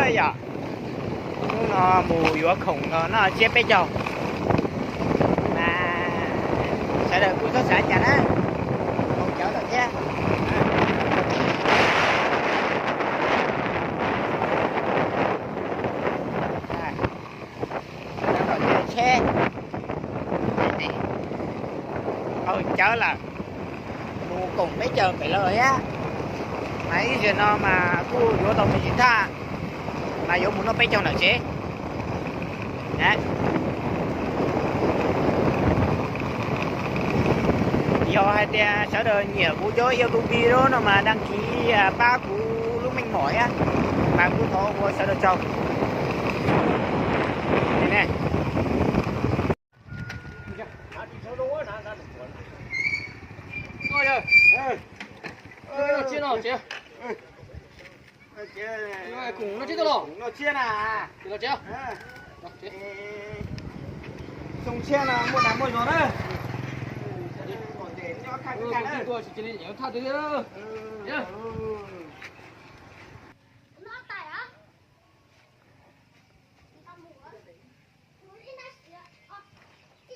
Yog hnub no mus yuav khoom no noj tsiab peb caug, mas sawv daws kuj txhob xav cas na, khoom cawv lawm thiab. Tsheb hau cawv lawm, mus koom peb caug pem lawm thiab. Mas ib zaug no mas kuj yuav tau me ntsis thaj, mas yuav mus noj peb caug ntawm tsev. Yog hais tias sawv daws nyiam kuv cov YouTube no mas đăng ký pab kuv lub meej mom thiab, mas kuv thov ua sawv daws tsaug. Noj tsiab na, xyoo tshiab no muaj dag muaj zog na.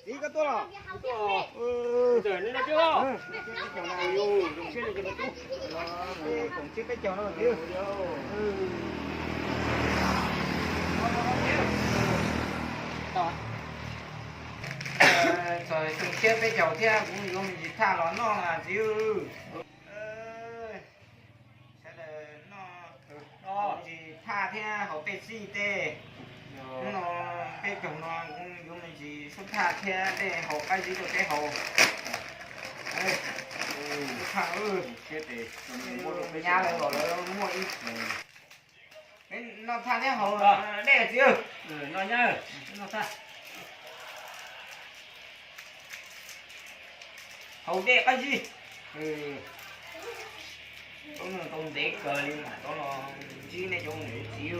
Txiv, koj tuaj los? Koom tsiab peb caug no txiv. Txog xyoo tshiab peb caug thiab kuv yuav me ntsis thaj los noj na txiv. Sawv daws noj ntsis thaj thiab haus Pepsi tej. Hnub no peb caug no kuv yuav me ntsis sub thaj thiab dej haus qab zib rau peb haus. Sub thaj, nyab lawv los lawv muaj ib, noj thaj thiab haus dej txiv. Haus dej qab zib. Tau ntev kawg li mas tau los ntsib nej cov niam txiv.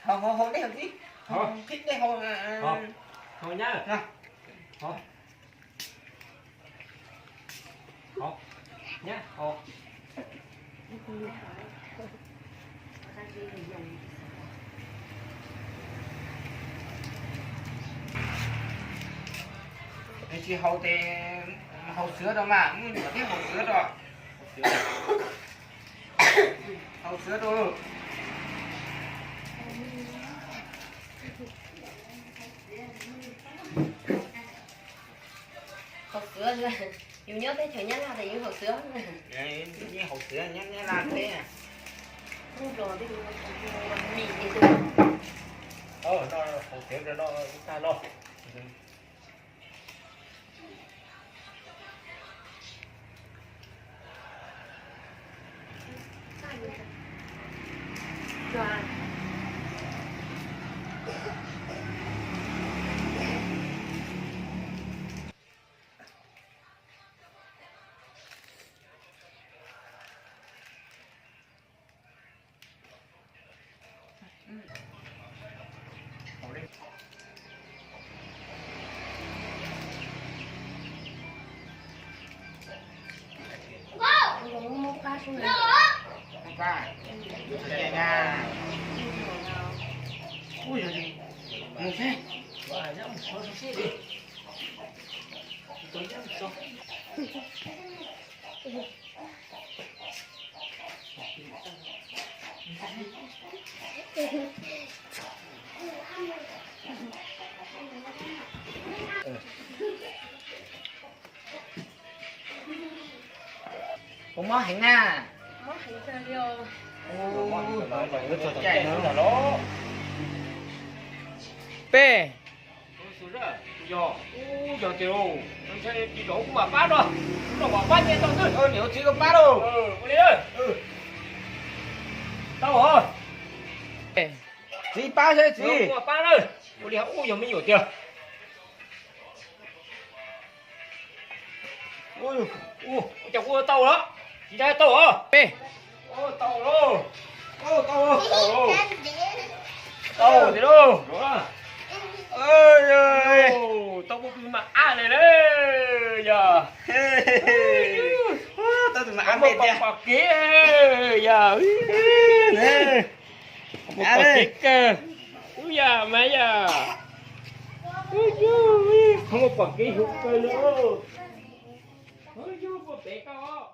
Haus, haus, haus dej haus txiv. Haus dej haus. Tsis haus tes haus xwv rau mas, muaj nyuam thiab haus xwv rau. Haus xwv rau. Haus xwv, yus nyob teb chaws Nyab Laj tas yus haus xwv. Yeej haus xwv nyob Nyab Laj thiab. Haus xwv rau no tag los. Ua mob heev na. Peb. Yog tias, ntshai tis zaum kuv mam pab no, kuv mam pab nyiaj tau twg, niam txiv koj pab lauj. Tau, txiv pab seb txiv. Kuv mam pab na, ua li ub yog me nyuam tiag. Ua cas kuv tau lawm, tsis dai tau os. Peb. Tau lauj, tau lauj, tau tiag lauj. Tus mas ab lawm yog. Tus mas ab pom kev yog. Pom kev kawg. Ub yog mas yog. Ub yog, pom kev huv kawg li. Ub yog, pom kev kawg.